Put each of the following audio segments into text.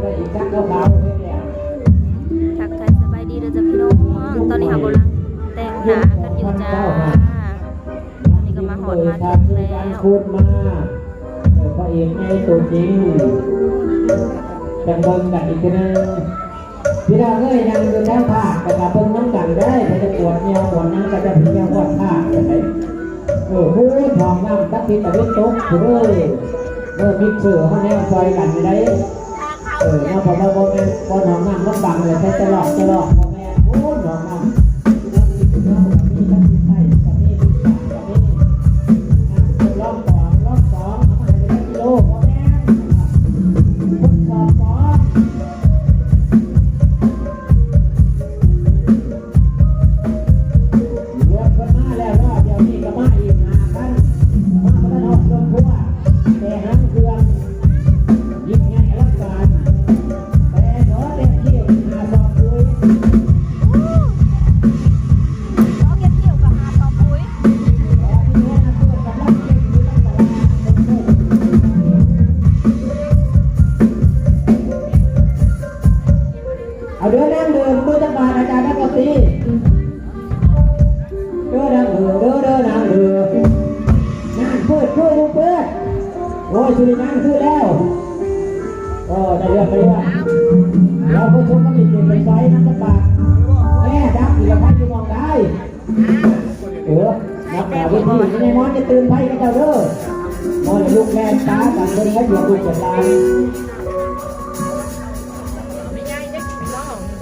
ທັກທາຍສະບາຍດີເດີຈ້າພີ່ນ້ອງ, ຕອນນີ້ເຮົາກຳລັງແຕ່ງໜ້າກັນຢູ່ຈ້າ. ຕອນນີ້ກໍມາຮອດມາເຖິງແລ້ວ. ເອີ ພະເອກໃຫຍ່ໂຕຈິງ ຈັ່ງເບິ່ງກັນອີກເທື່ອໜຶ່ງ. ພີ່ນ້ອງເອີຍ ນັ່ງຢູ່ແຖວພາກ ແລ້ວກໍເບິ່ງນຳກັນເດີ. ໃຜຈະປວດຍ່ຽວປວດຫຍັງກໍຈະໄປຍ່ຽວຮອດພາກກັນໄດ. ເອີ ໂອ້ ຫ້ອງນ້ຳຕັກທິດຕາເວັນຕົກພຸ້ນເດີ. ເອີ ມິກເຊີເຮົາແນວຊ່ອຍກັນໄດ. ເອີ ເນາະ ເພາະວ່າບໍ່ແມ່ນບ່ອນຫ້ອງນ້ຳມັນບັງເລີຍ ໃຊ້ຕະຫຼອດ ຕະຫຼອດ ບໍ່ແມ່ນ ໂອ້ ຫ້ອງນ້ຳ ລອບສອງ ລອບສອງ ເອົາມາໃຫ້ເປັນກິໂລ ບໍ່ແມ່ນ ທົດສອບສອງ. ລົດເພິ່ນມາແລ້ວເນາະ, ດຽວນີ້ກໍມາອີກຫ້າຄັນ, ມາບໍ່ທັນຮອດເຮືອນຄົວ ແຕ່ຫາງເຄື່ອງຍິ່ງໃຫຍ່ອະລັງການ, ແຕ່ຂໍແຕ່ຖ້ຽວຫ້າສອບປຸ໋ຍ, ຂໍແຕ່ຖ້ຽວກັບຫ້າສອບປຸ໋ຍ. ເອົາເດີນາງເດີ ມື້ຈັກບາດອາຈານນັກດົນຕີ ເດີນາງເດີ ເດີ ເດີນາງເດີ. ນາງເປີດ ເປີດ ເປີດ. ໂອ້ຍ ສຸລິນາງຄືແລ້ວ. ເອີ ໄດ້ເລື່ອງ ໄດ້ເລື່ອງ. ດຽວເພິ່ນຊົມກັນອີກ ເປັນໄຟນຳຈັກບາດ. ແມ່ ດັບອີກແລ້ວ ໄຟຢູ່ໝ່ອງໃດ? ເອີ ນັກການເວທີ ແມ່ມອນ ຢ່າຕື່ນໄຟເຂົາເຈົ້າເດີ. ມອນ ລຸກແລ່ນຕາກັນເບິ່ງໃຫ້ດຽວ ລູກຈະຕາຍ.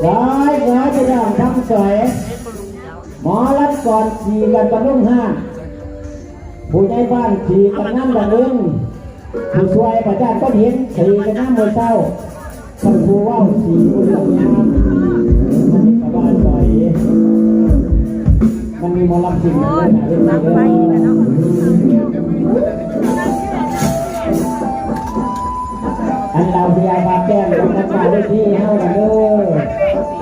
ວ້າຍ ວ້າຍ ພີ່ນ້ອງ ທາງສວຍ ໝໍລຳກອນຂີ່ກັນບັນລຸງຮ້ານ, ຜູ້ໃຫຍ່ບ້ານຂີ່ກັນງານບັນເອງ, ຜູ້ຊ່ວຍປະຈານຄົນເຫັນຂີ່ກັນຍາມມື້ເຊົ້າ. ເພິ່ນຜູ້ເວົ້າສີຜູ້ເລື່ອງຍາມ ມັນມີກະວ່າຈ່ອຍ ມັນມີໝໍລຳຊິງ ໂອ້ຍ ເດີນາເວັນທີເດີ. ອັນເຫຼົ້າເບຍບາແກ້ມ ລຳຄາເວທີເຮົານະເດີ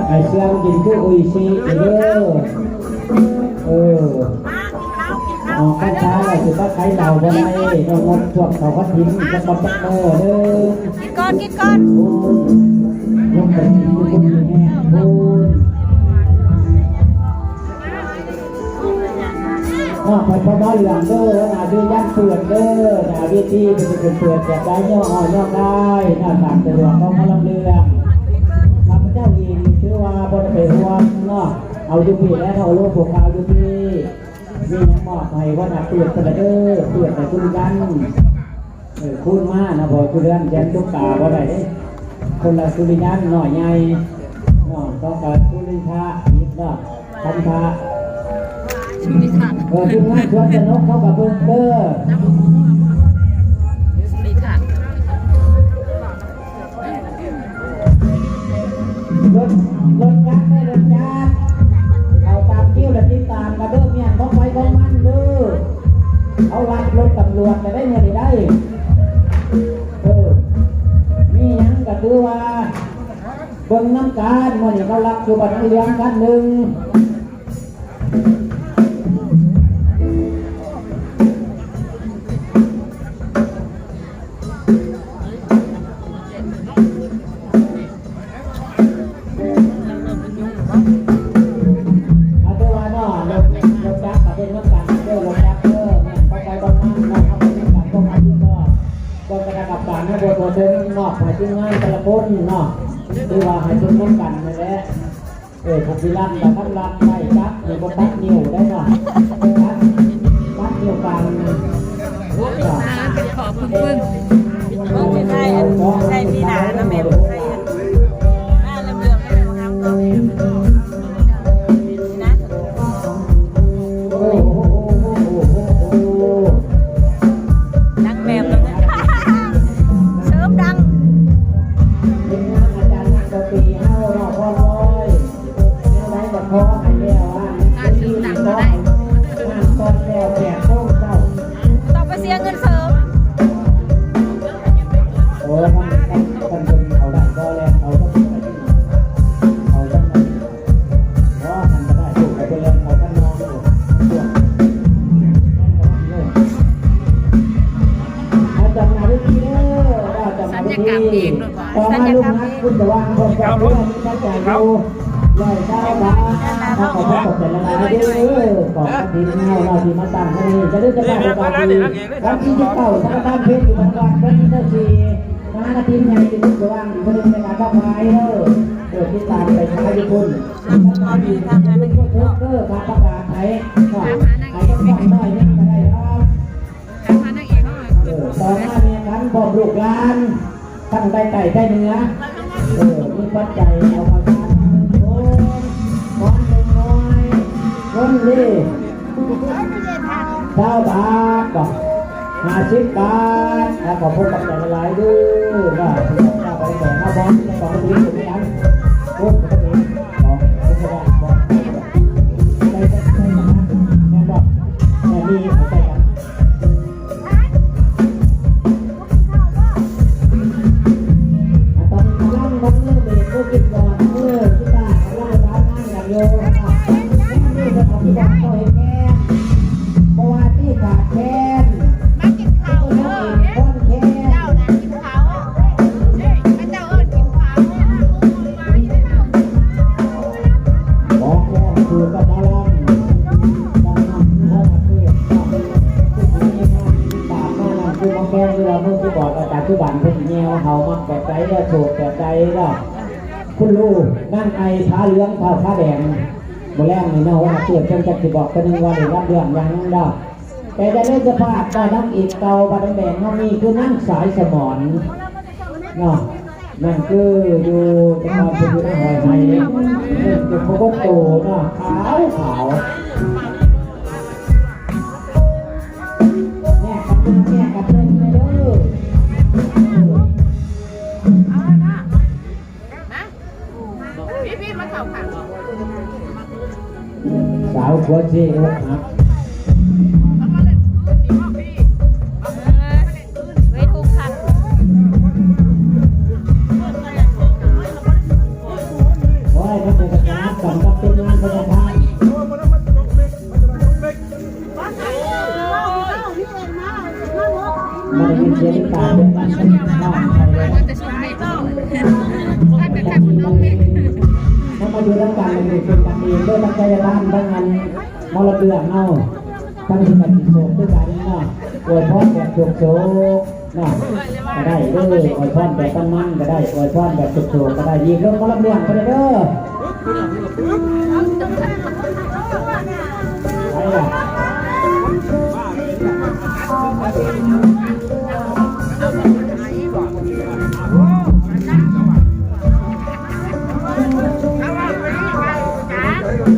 ໃຫ້ເຊື່ອງກິນຄືອຸຍຊີເດີ. ເອີ ອອກພັນສາແລ້ວຊິມາຂາຍເຫຼົ້າບໍ່ໄດ້ ຕ້ອງງົດຊ່ວງເສົາກະຖິນຈັກວັນຈັກມື້ເດີ. ກິນກ່ອນ ກິນກ່ອນ. ໂອ້ຍ ລົງໄປກິນຢູ່ພຸ້ນຢູ່ແຮງພຸ້ນ. ເນາະ ໄປພໍ່ໝໍເຫຼືອງເດີ ໜ້າດື້ຢ້ານເປື້ອນເດີ ໜ້າເວທີເພິ່ນຊິຂຶ້ນເປີດແຈກຈ່າຍຍໍອ້ອຍຍໍກາຍ ໜ້າຕາງສະດວກຂອງໝໍລຳເລື່ອງ. ຂ້າພະເຈົ້າເອງຖືວ່າບໍ່ໄດ້ໄປຮ່ວມເນາະ ເອົາຢູ່ພີ້ແຫຼະເນາະ ໂລໂປຄາວຢູ່ພີ້. ມີຫຍັງມອບໃຫ້ຫົວໜ້າເປີດເພິ່ນລະເດີ ເປີດໃຫ້ຄຸນກັນ ເອີ ຄູນມານະ ບໍ່ຄືເຮືອນແດນຕຸກກາບໍ່ໄດ້ເດ້ ຄົນລະສຸລິຍັນ ນ້ອຍໃຫຍ່ເນາະ ຕ້ອງການສຸລິທະອີກເນາະ ຄັນທະ ເອີ ທີມງານສວນສະໜຸກເຂົາກະເບິ່ງເດີ. ລົດ ລົດຈັກເດີ ລົດຈັກ ເຂົ້າຕາມຄິວແລະຕິດຕາມກັນເດີ ມ້ຽນຂອງໃຜຂອງມັນເດີ. ເຂົາລັກລົດຕຳຫຼວດກະໄດ້ມື້ນີ້ໄດ້. ເອີ ມີຫຍັງກະຖືວ່າເບິ່ງນຳກັນ ມື້ນີ້ເຂົາລັກຢູ່ບ້ານນາເຫຼືອງຄັນໜຶ່ງ. ເອົາແຕ່ວ່າເນາະ ລົດ ລົດຈັກກະເປັນນຳກັນເດີ ລົດຈັກເດີ ແມ່ນ ໄປໄປບ້ານນາເນາະ ເຮົາໄປນຳກັນ ພວກເຮົາຢູ່ເນາະ ເບິ່ງຄະນະກຳກັບການໃຫ້ບົວໂຕເຖິງ ມອບໃຫ້ທີມງານແຕ່ລະຄົນເນາະ ຄືວ່າໃຫ້ເບິ່ງນຳກັນນັ້ນແຫຼະ. ເອີ ຜູ້ທີ່ລັກກະທັງລັກໄດ້ ຈັບນີ້ບໍ່ຕັດນິ້ວໄດ້ເນາະ ຕັດ ຕັດນິ້ວກາງ ເປັນຂອບເພິ່ນ ເບິ່ງຊິໄດ້ ອັນໃສ່ປີໜ້ານະແມ່ ໃສ່ອັນໜ້າເຫຼືອມໆ ແມ່ນບໍ່ງາມກໍແມ່ນນະ. ໂອ້ໂຫ ໂອ້ໂຫ ໂອ້ໂຫ ໂອ້ໂຫ ໂອ້ໂຫ ດັງແບບນັ້ນ ເສີມດັງ ທີມງານອາຈານນັກດົນຕີເຮົາເນາະ ພໍລອຍ ແນວໃດກໍຂໍໃຫ້ແລ້ວ ງານເສີມດັງກໍໄດ້ ງານກ່ອນແລ້ວແປດໂມງເຊົ້າ ຕ້ອງໄປເສຍເງິນເສີມ. ຕໍ່ມາລູກຮັກ ຄຸນສະຫວ່າງ ພວກເຈົ້າເດີ ມີນ້ຳໃຈຢູ່ ຮ້ອຍຊາວບາດ ຂໍຂອບໃຈຫຼາຍໆເດີ ຂອງກະຖິນເຮົາເນາະ ທີ່ມາຕັ້ງມື້ນີ້ ຈະເລີນຈະພາດໂອກາດດີ ວັນທີສິບເກົ້າ ສັງຄະທານເພັດ ຢູ່ວັດວັດ ວັນທີຊາວສີ່ ມະຫາກະຖິນໃຫຍ່ທີ່ຄຸນສະຫວ່າງ ເພິ່ນເຮັດໃນການຖວາຍເດີ ເອີ ຕິດຕາມໄປຫາຢູ່ພຸ້ນ ສະບາຍດີ ເດີ ຂ້າປະກາດໃຫ້ເນາະ ໃຫ້ກັບນ້ອງນ້ອຍນີ້ກໍໄດ້ດອກ. ເອີ ຕໍ່ມາແມ່ນກັນ ພ້ອມລູກຫຼານ ທັງໃຕ້ໃຕ້ໃຕ້ເໜືອ ເອີ ມີປັດໄຈເອົາມາສາມພັນຄົນ ຄວາມເລັກນ້ອຍ ເງິນເດ້ ຊາວບາດ ກໍຫ້າສິບບາດ ແລ້ວກໍພວກຂອບໃຈຫຼາຍໆເດີ ວ່າຊິອອກມາໄປແຕ່ງເຮົາບໍ່ ແຕ່ກໍບໍ່ໄດ້ເປັນຫຍັງ ໂອ້ຍ ບໍ່ໄດ້ເປັນຫຍັງ ຂອງ ຂອງ ຂອງ ຂອງ ໃຈກັນ ໃຈກັນ ແມ່ນບໍ່ ແມ່ນມີເຂົ້າໃຈກັນ. ຕອນນີ້ກຳລັງເບິ່ງເລີຍ ເບຣກເລີຍ ກິນບອນເລີຍ ກິນບານເລີຍ ປະສານງານກັນຢູ່ ແມ່ນນີ້ເພິ່ນເອົາກິນບອນເຂົ້າເຮັດແກງ ບໍ່ວ່າທີ່ຂາດແຄນ ມາກິນເຂົ້າເດີ ຄອນແຄນ ເຈົ້ານະກິນເຂົ້າ ເຂົາເຈົ້າເອີ້ນກິນເຂົ້າ ບອກແລ້ວ ຄືກັບໝໍລຳ ຕາມມານັ້ນຄືໝໍແຄນ ຄືວ່າເມືອງຜູ້ບອດ ປັດຈຸບັນເພິ່ນແຍ່ວເຮົາມັກແບບໃດ ແລ້ວໂສກແບບໃດເນາະ ຄຸນລູກນາງໄອ ຜາເຫຼືອງ ເຜົ່າຜາແດງ ມື້ແລງນີ້ເນາະ ຫົວໜ້າເກີດເພິ່ນຈັກຊິບອກເທື່ອໜຶ່ງວ່າໄດ້ຮັບເລື່ອງຫຍັງເນາະ ແຕ່ຢ່າລືມສະພາບວ່ານາງເອກເກົ່າບ້ານດອນແດງເຮົານີ້ ຄືນາງສາຍສະໝອນເນາະ. ນັ້ນຄືຢູ່ແຕ່ກ່ອນເພິ່ນຢູ່ໃນຫ້ອຍໄຮ່ ເປັນຄົນໂຕເນາະ ຂາວຂາວ ແຍກກັນເບິ່ງ ແຍກກັນເບິ່ງເດີ ເອົາລະນະ ມາ ພີ່ໆ ມາເຂົ້າຂ້າງ ສາວຫົວເຊອົກຫັກ ເອີ ເວທຸກຄັນ ໂອ້ຍ ມັນເປັນກະຈັບກັນກັບທີມງານພະຍາທານ ບໍ່ໄດ້ຍິນສຽງການເດີນທາງຂອງເຮົາ ເຮົາມາຢູ່ນຳກັນ ເປັນກັນເອງເດີ ທັງໄທຍະທານ ທັງອັນ ໝໍລຳເລື່ອງເຮົາ ທັງທີ່ກັນໂສກຄືກັນເນາະ ອວຍພອນແບບໂສກໆ ເນາະ ກໍໄດ້ເດີ ອວຍພອນແບບມັນໆກໍໄດ້ ອວຍພອນແບບໂສກໆກໍໄດ້ ຍິງລົງມາລຳລວງໄປເດີ ໄປ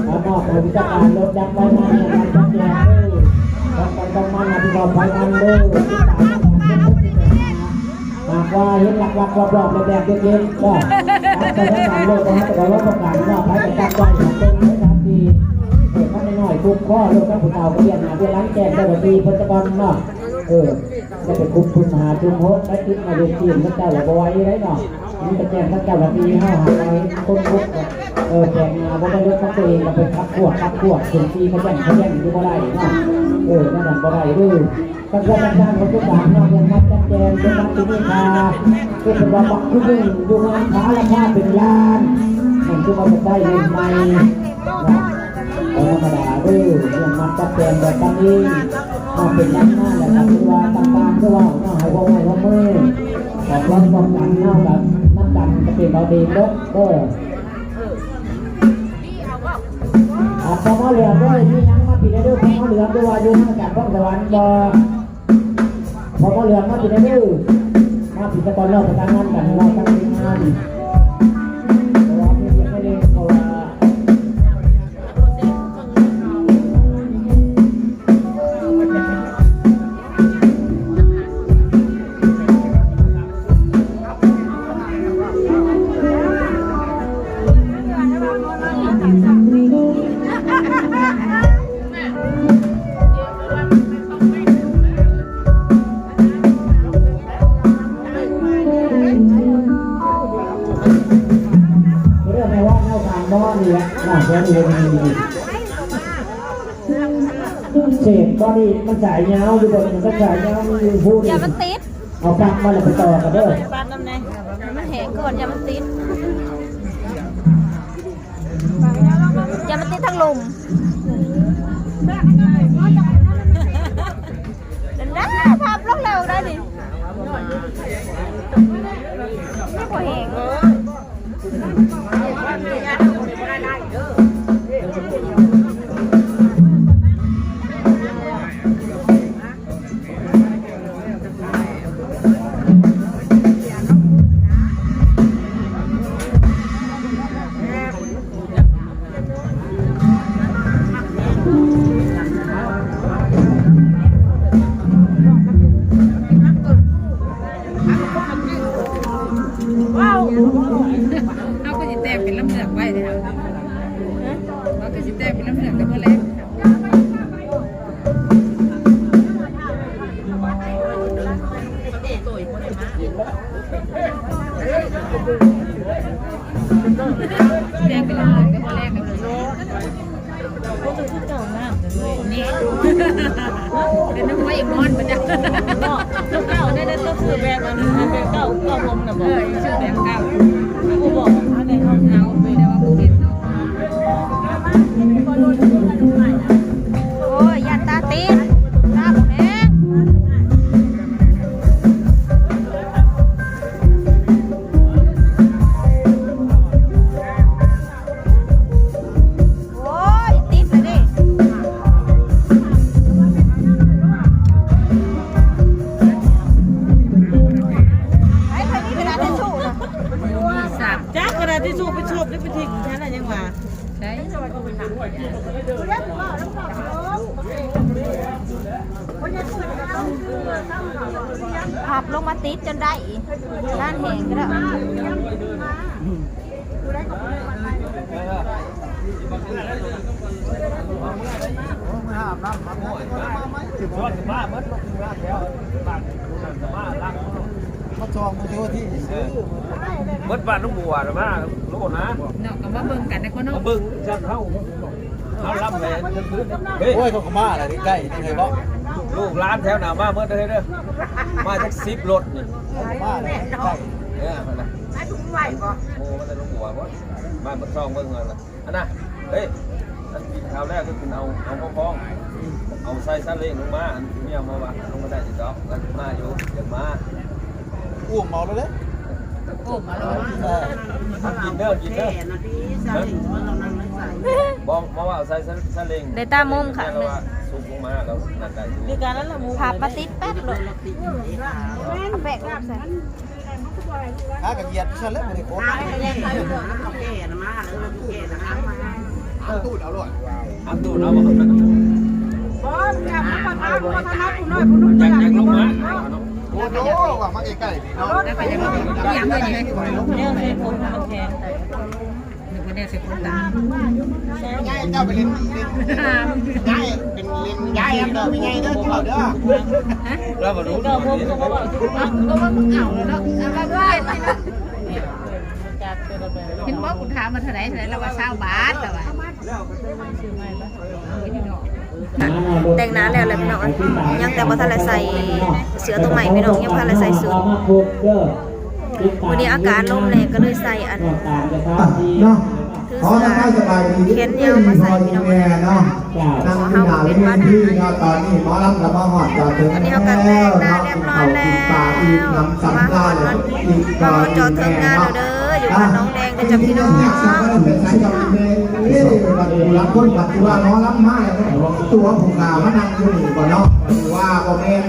ລະ ມອບໃຫ້ວິຊາການລົດຈັກໄຟມາ ໃຫ້ມັນຈັກແຈງເດີ ຂອງໃຜຂອງມັນ ຮັບຜິດຊອບໃຜມັນເດີ ຕິດຕາມນຳກັນທຸກຄົນ ຫາກວ່າເຫັນລັກໆ ລອບໆ ແຫຼກໆ ເລັກໆ ກໍຕັດໄປນຳກັນໂລດ ບໍ່ໃຫ້ໄປເວົ້ານຳກັນເນາະ ໃຜກໍຈັບໄວ້ໃຫ້ເບິ່ງໃຫ້ຊັດເຈນ ເອີ ຄັນນ້ອຍໆ ກຸບຄໍໂລດ ຄັນຜູ້ເຖົ້າກໍວຽນໜ້າວຽນຫຼັງ ແຈ້ງເຈົ້າໜ້າທີ່ເພິ່ນສາກ່ອນເນາະ ເອີ ຢ່າໄປຄຸມທຸມຫ້າທຸມຫົກ ໄປຕິດມາເຮັດທີມເຂົາເຈົ້າລະບໍ່ໄຫວເດ້ເນາະ ມັນກະແຈ້ງທາງເຈົ້າໜ້າທີ່ເຮົາ ຫາກວ່າເຫັນຄົນຄຸກ ເອີ ແປກໜ້າບໍ່ໄດ້ເລີກຂອງຕົວເອງ ກະໄປຂັບຂວດ ຂັບຂວດ ເປັນຕີຂະແຈງ ຂະແຈງຢູ່ບໍ່ໄດ້ເນາະ ເອີ ແນວນັ້ນບໍ່ໄດ້ເດີ ກະເພື່ອການສ້າງຜົນປະໂຫຍດເນາະ ເລື່ອງມັດຈັດແຈງ ເລື່ອງມັດທີ່ມີຄ່າ ຄືເພິ່ນວ່າບັກຜູ້ຍິງຢູ່ງານຜາລາຄາເປັນລ້ານ ນັ້ນຄືວ່າຈະໃຊ້ເງິນໃໝ່ເນາະ ບໍ່ທຳມະດາເດີ ເລື່ອງມັດຈັດແຈງແບບປານນີ້ ເຮົາເປັນລັດມາແລ້ວກໍຖືວ່າຕ່າງໆ ຄືວ່າເນາະ ໃຫ້ຮ່ວມໄມ້ຮ່ວມມື ກໍພ້ອມປ້ອງກັນ ເຮົາກໍນຳກັນກໍເປັນເບົາເອງເດີ ເອີ ອ່າ ພໍ່ໝໍເຫຼືອມເດີ ມີຫຍັງມາປີເດີ ພໍ່ໝໍເຫຼືອມ ຫຼືວ່າຢູ່ນຳກັນ ພອງສະຫວັນບໍ່? ພໍບໍ່ເຫຼືອມາປີເດີ ມາປີຕະກອນເນາະ ປະສານງານກັນເນາະ ທາງທີມງານ ເພາະວ່າມີວຽກໜ້ອຍໜຶ່ງ ເພາະວ່າ ເລື່ອງໃນວັດເຮົາຂ້າງບໍ່ນີ້ແຫຼະ ໜ້າແຖວນີ້ມີເສດບໍ່ນີ້ ມັນສາຍຍາວຢູ່ບໍ່ນີ້ ມັນສາຍຍາວຢູ່ພຸ້ນ ຢ່າມັນຕິດ ເອົາປັກມາແລ້ວໄປຕໍ່ກັນເດີ ປັກນຳແດ່ ມັນແຫ້ງ ກ່ອນ ຢ່າມັນຕິດ ຢ່າມັນຕິດທາງລຸ່ມ. ນັ້ນນະ ພັບລົງແລ້ວໄດ໋ນີ້ ບໍ່ແຮງ. ເຮົາກໍຊິແຕ່ງເປັນລຳເລື່ອງໄວ້ເດ້ ເຮົາກໍຊິແຕ່ງເປັນລຳເລື່ອງແຕ່ມື້ແລງ. ແດງເປັນເລື່ອງແຕ່ມື້ແລງນະ ນີ້ ເປັນນ້ຳຫ້ວຍອີກມ່ອນບໍ່ຈັກ ເນາະ ເກົ່າໆ ໄດ້ ໄດ້ ຕ້ອງຊື້ແບບອັນ ແບບເກົ່າ ເກົ່າຫົ່ມນະບໍ່ ເອີ ຊື້ແບບເກົ່າ ຜູ້ບອກ ເອົາ ແຕ່ວ່າບໍ່ເຫັນເນາະ. ໂອ້ຍ ຢ້ານຕາຕິດ ຕາບໍ່ແຮງ. ໂອ້ຍ ຕິດແລ້ວເດ້ ໃຜ ໃຜມີກະດາດທິຊູນະ? ຈັກກະດາດທິຊູໄປສູບໄດ້ໄປຖິ້ມແທ້ລະຍັງວ່າ ໃຊ່ ພັບລົງມາຕິດຈົນໄດ້ ຢ້ານແຮງກະດາດ. ມາຈອງມື້ທີ ເອີ ເບິດບ້ານໜອງບົວນະ ມາໂລດນະ ເນາະ ກໍມາເບິ່ງກັນນະ ຄົນເນາະ ມາເບິ່ງຈັກເຮົາ ເຮົາລຳແຫຼະ ເຮີ້ຍ ໂອ້ຍ ເຂົາກໍມາລະ ໃກ້ໆ ນີ້ເຫັນບໍ່ ລູກຫຼານແຖວໜ້າມາເບິດເດີ ມາຈັກສິບລົດນີ້ ເຂົາກໍມາລະ ໃກ້ໆ ເອີ ຫັ້ນນະ ມາແຕ່ໜອງບົວບໍ່ ມາເບິ່ງຊ່ອງເບິ່ງຫັ້ນລະ. ອັນນະ ເອີຍ ອັນກິນເຂົ້າແລ້ວກໍຂຶ້ນເອົາ ເອົາຂອງ ເອົາໃສ່ຊາເລ້ງລົງມາ ອັນເມຍມາວ່າລົງມາໄດ້ດອກ ມັນມາຢູ່ ຢາກມາ ອູ້ມເອົາແລ້ວເດ້ ອູ້ມເອົາແລ້ວ ເອີ ກິນເດີ ກິນເດີ ບໍ່ ບໍ່ວ່າເອົາໃສ່ຊາເລ້ງ ໄດ້ຕາມຸມຂ້າງໜຶ່ງ ສຸກລົງມາແລ້ວ ນັ້ນໄດ້ຢູ່ ພາບມາຕິດແປັດໂລດ ເອົາແປ້ງລົງໃສ່. ຫາກະກຽດຊັ້ນແຫຼະ ບໍ່ໄດ້ຄົບ ຫາງຕູດເອົາໂລດ ຫາງຕູດເອົາບໍ່ ບໍ່ ມັນຢາກມັນບໍ່ຖະໜັດ ຜູ້ນ້ອຍຜູ້ໜຸ່ມ ຢາກ ຢາກລົງມາ ໂອ້ໂຫ ວ່າມາໃກ້ໆ ເນາະ ແນວໃສ່ຜົນ ແນວໃສ່ຜົນຕາ ຍາຍເຈົ້າໄປຫຼິ້ນ ເປັນເລ່ນຍາຍເດີ ແມ່ໃຫຍ່ເດີ ເຈົ້າເດີ ລາວບໍ່ຮູ້ ກໍບໍ່ ກໍບໍ່ເວົ້າ ກໍວ່າມຶງເອົາແລ້ວເນາະ ເຫັນບໍ່ ກູຖາມວ່າເທົ່າໃດ ເທົ່າໃດ ລາວວ່າຊາວບາດ ລາວວ່າ ແຕ່ງໜ້າແລ້ວແຫຼະພີ່ນ້ອງ ຍັງແຕ່ບໍ່ທັນໄດ້ໃສ່ເສື້ອໂຕໃໝ່ພີ່ນ້ອງ ຍັງບໍ່ທັນໄດ້ໃສ່ຊຸດ ມື້ນີ້ອາກາດລົມແຮງ ກໍເລີຍໃສ່ອັນ ເນາະ ຖືເສື້ອແຂນຍາວມາໃສ່ພີ່ນ້ອງ ຂໍເຮົາບໍ່ເປັນຫວັດ ຕອນນີ້ໝໍລຳກໍມາຮອດຈອດເຖິງແລ້ວເນາະ ກິນເຂົ້າກິນປາອີ່ມໜຳສຳລານ ມາຮອດຈອດເຖິງງານແລ້ວເດີ ຢູ່ບ້ານໜອງແດງເດີຈ້າພີ່ນ້ອງ. ເອີ ບັດຜູ້ຫຼັງຄົນບັດຊິວ່າໝໍລຳມາ ຕົວຜູ້ຂ້າມານັ່ງຢູ່ນີ້ບໍ່ເນາະ ວ່າບໍ່ແມ່ນ.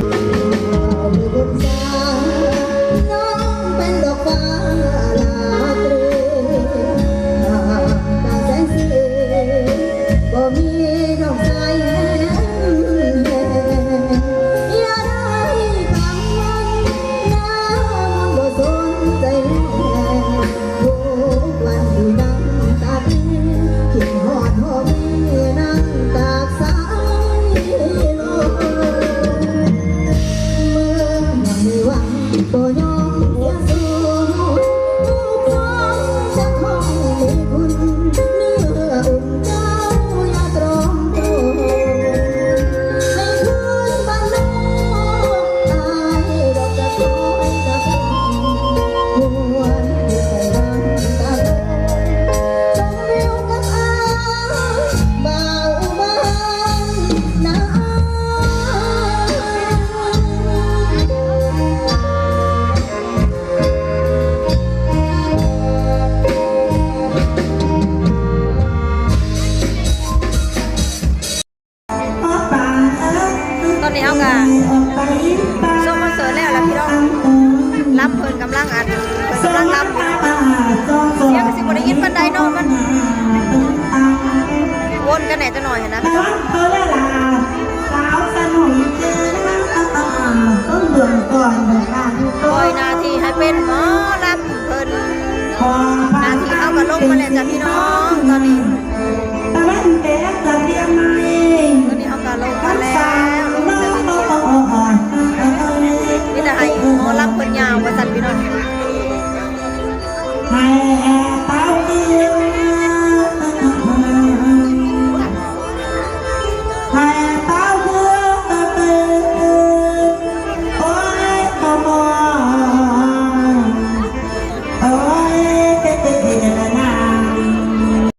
ສຽງກໍຊິບໍ່ໄດ້ຍິນປານໃດເນາະ ມັນວົນກັນແດ່ຈັກໜ້ອຍຫັ້ນນະ. ປ່ອຍໜ້າທີ່ໃຫ້ເປັນໝໍລຳເພິ່ນ ໜ້າທີ່ເຮົາກໍລົງມາແລ້ວຈ້ະພີ່ນ້ອງ ຕອນນີ້ ຕອນນີ້ເຮົາກໍລົງມາແລ້ວ ລົງມາແລ້ວ ມີແຕ່ໃຫ້ໝໍລຳເພິ່ນຍ່າງວ່າຊັ້ນພີ່ນ້ອງ.